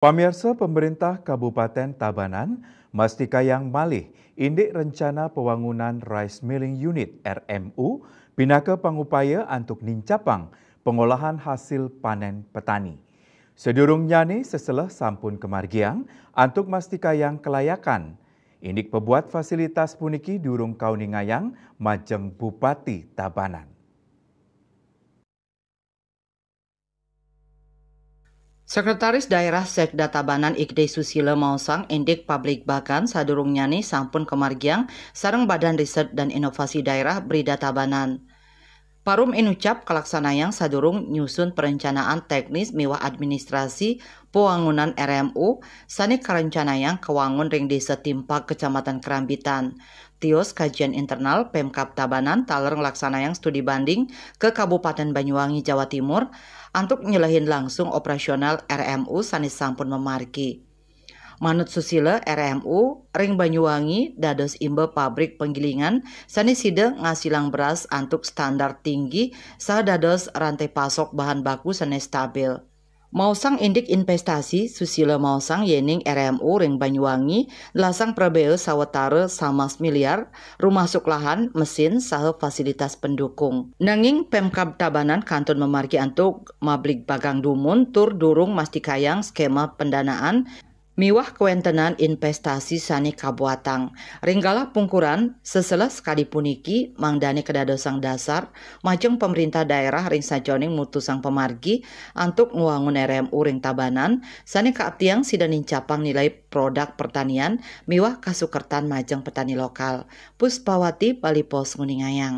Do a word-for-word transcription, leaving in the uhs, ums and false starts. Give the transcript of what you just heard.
Pamirsa, pemerintah Kabupaten Tabanan mastikayang malih indik rencana pewangunan Rice Milling Unit R M U pinaka pangupaya antuk nincapang pengolahan hasil panen petani. Sedurungnyane seseleh sampun kemargiang antuk mastikayang kelayakan indik pebuat fasilitas puniki durung kauningayang majeng Bupati Tabanan. Sekretaris Daerah Sekda Tabanan Igde Susila maosang indik pabligbagan sadurungnyane sampun kemargiang sareng Badan Riset dan Inovasi Daerah Brida Tabanan. Parum inucap kalaksanayang sadurung nyusun perencanaan teknis miwah administrasi pewangunan R M U sane karencanayang kawangun ring Desa Timpak, Kecamatan Kerambitan. Tios kajian internal Pemkab Tabanan taler nglaksanayang studi banding ke Kabupaten Banyuwangi, Jawa Timur, antuk nyelehin langsung operasional R M U sane sampun mamargi. Manut Susila, R M U ring Banyuwangi dados imba pabrik penggilingan sane sida ngasilang beras antuk standar tinggi saha dados rantai pasok bahan baku sane stabil. Maosang indik investasi, Susila maosang yening R M U ring Banyuwangi lasang prabea sawatara samas miliar, rumasuk lahan, mesin, saha fasilitas pendukung. Nanging Pemkab Tabanan kantun mamargi antuk mabligbagang dumun tur durung mastikayang skema pendanaan miwah kawentenan investasi sane kabuatang. Ring galah pungkuran, seseleh sakadi puniki mangdane kadadosang dasar majeng pemerintah daerah ring sajeroning mutusang pamargi antuk ngwangun R M U ring Tabanan, sane kaaptiang sida nincapang nilai produk pertanian miwah kasukertan majeng petani lokal. Puspawati, Bali Post, nguningayang.